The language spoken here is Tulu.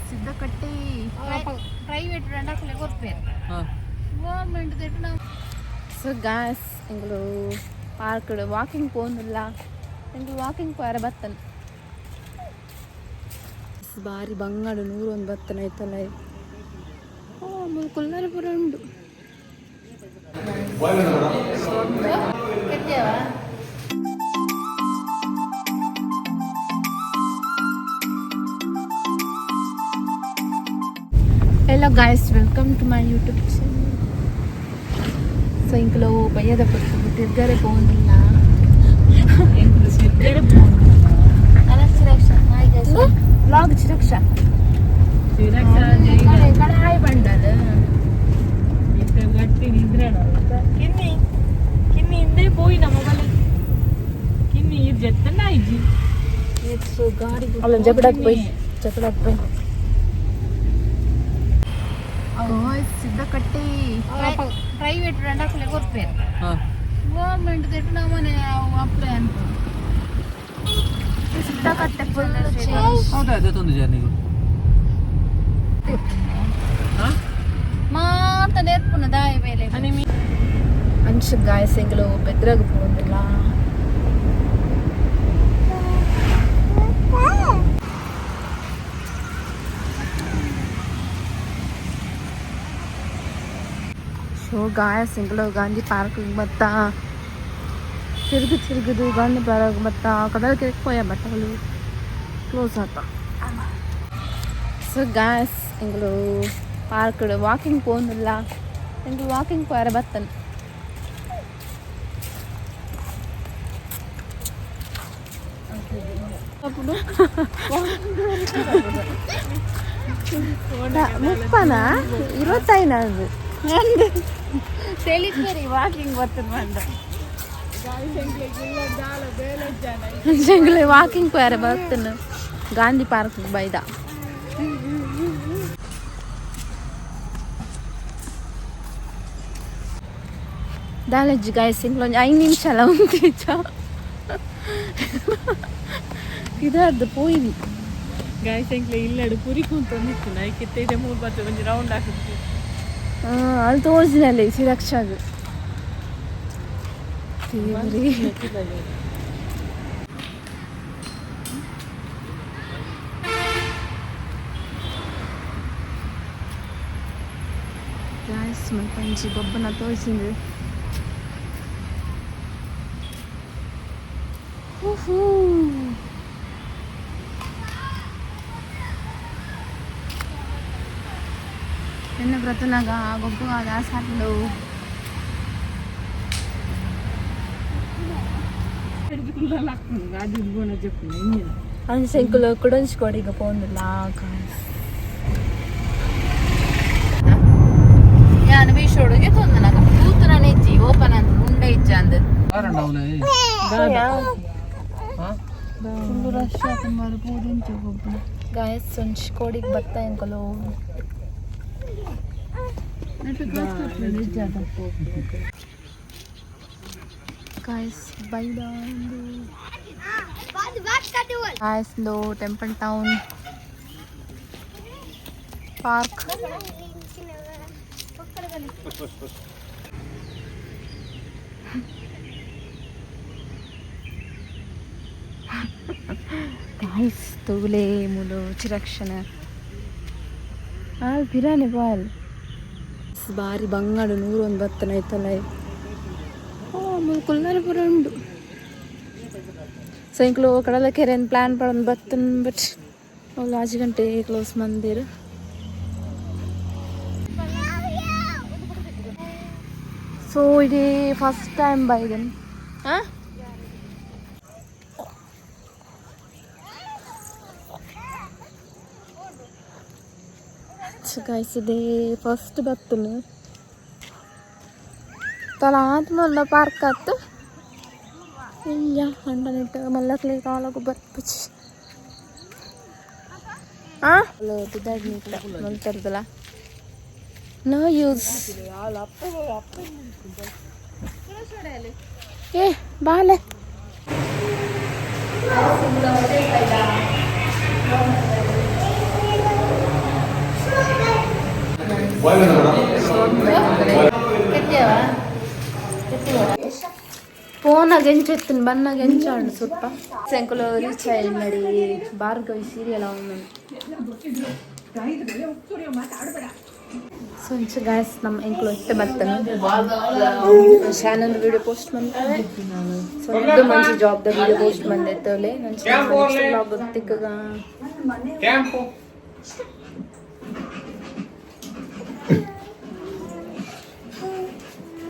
ಸಿದ್ದಕಟ್ಟೆ. ಪ್ರೈವೇಟ್ ರಂಡಾಕಲೆ ಕೊರ್ಪೇರು, ಗೌರ್ಮೆಂಟ್ ದೆಟ್ಟು ನಾವು. ಸೊ ಗಾಯ್ಸ್, ಎಂಕುಲು ಪಾರ್ಕ್ ವಾಕಿಂಗ್ ಪೋಂದುಲ್ಲ. ಎಂಕುಲು ವಾಕಿಂಗ್ ಪೋಯರ ಬತ್ತನ್. ಬಾರಿ ಬಂಗಾಡು ನೂರೊಂದು ಬತ್ತನ ಐತಲ್ಲ. ಓ, ಮುಲ್ ಕುಲ್ಲರೆ ಪೂರ ಉಂಡು. ಕೆತ್ತೇವಾ? Hello guys, welcome to my YouTube channel. So ಇಂಕುಲು ಬಯ್ಯದ ಪೊರ್ತುಗು ತಿರ್ಗರೆ ಪೋಂದಿಲ್ಲ. ವ್ಲಾಗ್ ಚಿರಕ್ಷ ಕಡೆ ಕಡೆ ಹಾಯ್ ಬಂಡಲ್. ಕಿನ್ನಿ ಕಿನ್ನಿ ಹಿಂದೆ ಪೋಯಿ ನಮ್ಮ ಮೊಬೈಲ್ ಕಿನ್ನಿ ಇದು ಜೆತ್ತನ್ನ ಇಜ್ಜಿ. ಗಾಡಿ ಅಲ್ಲ, ಜಪಡಕ್ ಪೋಯ್, ಜಪಡಕ್ ಪೋಯ್. ಸಿದ್ದಕಟ್ಟೆ. ಪ್ರೈವೇಟ್ ರಂಡಾಕಲೆ ಕೊರ್ಪೇರು, ಗೌರ್ಮೆಂಟ್ ದೆಟ್ಟು ನಮ್ಮನೆ ಅಪ್ಲೈ ಅಂತ. ಸಿದ್ದಕಟ್ಟೆ ಫುಲ್. ಹೌದಾ? ತೊಂದು ಜರ್ನಿಗೂ. ಮಾತ ನೇರ್ಪುನ ದಾಯಿ ಮೇಲೆ. ಅಂಚ ಗಾಯ್ಸ್, ಎಂಕುಲು ಬೆದ್ರಾಗ ಪೋಂದಿಲ್ಲ. ಸೊ ಗಾಯ್ಸ್, ಎಂಕುಲು ಗಾಂಧಿ ಪಾರ್ಕ್ ಬತ್ತ ತಿರುಗು ತಿರುಗುದು ಗಾಂಧಿ ಪಾರ್ಕ್ ಬತ್ತ ಕಡಲ್ ಕೆರೆಕ್ ಪೋಯ, ಬಟ್ ಅವಳು ಕ್ಲೋಸ್ ಆತ. ಸೊ ಗಾಯ್ಸ್, ಎಂಕುಲು ಪಾರ್ಕ್ ವಾಕಿಂಗ್ ಪೋಂದಿಲ್ಲ. ಎಂಕುಲು ವಾಕಿಂಗ್ ಪೋಯರ ಬತ್ತನ್. ಮುಪ್ಪನ ಇರುವತ್ತೈನ ಅದು. ತೆಲಿಪೇರಿ ವಾಕಿಂಗ್ ಬರ್ತದೆ ಬಂದ. ಎಂಕುಲು ವಾಕಿಂಗ್ ಪೋಯರ ಬರ್ತನ, ಗಾಂಧಿ ಪಾರ್ಕ್ ಬೈದ. ದಾಲಜ್ಜಿ ಗಾಯ್ಸ್, ಎಂಕುಲು ಒಂಜಿ 5 ನಿಮಿಷ ಅಲ್ಲ ಉಂತಿಚ್ಚ ಇದಾರ್ದು ಪೋಯಿನಿ. ಗಾಯ್ಸ್, ಎಂಕ್ಲೆ ಇಲ್ಲಡು ಪುರಿ ಕುಂತೊಂದಿತ್ತು. ನೈಕಿತ್ತೆ ಇದೆ ಮೂರು ಬರ್ತದೆ, ಒಂಜಿ ರೌಂಡ್ ಹಾಕುತ್ತೆ. ಅಲ್ಲಿ ತೋರಿಸಿನಲ್ಲಿ ಸಿರಕ್ಷಾಗ್ ದೇವ್ರಿ. ಗಾಯ್ಸ್, ಮಲ್ಪಂಜಿ ಗೊಬ್ಬನ ತೋರಿಸಿಂದು. ಹೂ, ಎನ್ನ ಪ್ರತುನಾಗ ಗೊಬ್ಬು ದಾಸಾಂಡು. ಅಂಚೆಂಕುಲು ಕುಡೊಂಜಿ ಕೊಡಿಗ ಪೋಂದುಲ್ಲ ಗಾಯ್ಸ್. ಯಾನ್ ಬೀಶೋಡುಗೆ ತೊಂದನಾಗ ತೂತುನ ನೆಜ್ಜಿ ಓಪನ್ ಅಂತ ಉಂಡೆ ಇಜ್ಜ ಅಂದ್. ಫುಲ್ ರಶ್ ಆತಂಬಾರು ಪೂದಿಂಚು ಗೊಬ್ಬು. ಗಾಯಸ್, ಒಂಜಿ ಕೋಡಿಗೆ ಬತ್ತ ಎಂಕುಲು. ಗಾಯ್ಸ್, ಬೈದ. ಗಾಯ್ಸ್, ಲೋ ಟೆಂಪಲ್ ಟೌನ್ ಪಾರ್ಕ್. ಗಾಯ್ಸ್, ತೂಲೆ ಮುಲು ಚಿರಕ್ಷಣ ಆಲ್ ಬಿರಾನಿ ಬಾಲ್. ಬಾರಿ ಬಂಗಾಡು ನೂರೊಂದು ಬತ್ತನ ಐತಲ್ಲ. ಓ, ಮುಲ್ ಕುಲ್ಲರೆ ಪೂರ ಉಂಡು. ಸೊ ಇಂಕ್ಲು ಕಡಲ ಕೆರೆ ಪ್ಲಾನ್ ಪಡೊಂದು ಬತ್ತನ್, ಬಟ್ ಅವ್ಲು ಆಜಿ ಗಂಟೆ ಕ್ಲೋಸ್ ಮಂದಿರ್. ಸೊ ಇಡೀ ಫಸ್ಟ್ ಟೈಮ್ ಬೈದನ್. ಹಾಂ ಗೈಸ್, ಇದೇ ಫಸ್ಟ್ ಬತ್ತನು. ತಲ ಆತ್ಮಲ್ಲ ಪಾರ್ಕ್ ಆತು. ಇಯ್ಯ ಅಂಡನಿಟ್ಟು ಮಲ್ಲಕ್ಲೆ ಕಾಲಗು ಬರ್ಪುಚಿ. ಆ ಪಿದಾಡ್ ಮಲ್ತರ್ದಲ್ಲ, ನೋ ಯೂಸ್. ಏ ಬಾಲೆ. ಫೋನಾಗ ಎಂಚ ಇತ್ತಿನ ಬನ್ನಾಗ ಎಂಚ ಉಂಡು ಸ್ವಲ್ಪ. ಎಂಕುಲು ರೀಚ್ ನಡಿ ಭಾರ್ಗವಿ ಸೀರಿಯಲ್ ಅವನು. ಸೊ ಇಂಚ ಗಾಯ್ಸ್, ನಮ್ಮ ಎಂಕುಲು ಇತ್ತೆ ಬತ್ತನು. ಚಾನಲ್ ವಿಡಿಯೋ ಪೋಸ್ಟ್ ಬಂದಾವೆ. ಸೊ ಇದು ಮಂಚಿ ಜಾಬ್ the video post ಬಂದೈತವಲೆ. ನನ್ನ ನೆಕ್ಸ್ಟ್ ವ್ಲಾಗ್ ತಿಕ್ಕಗ.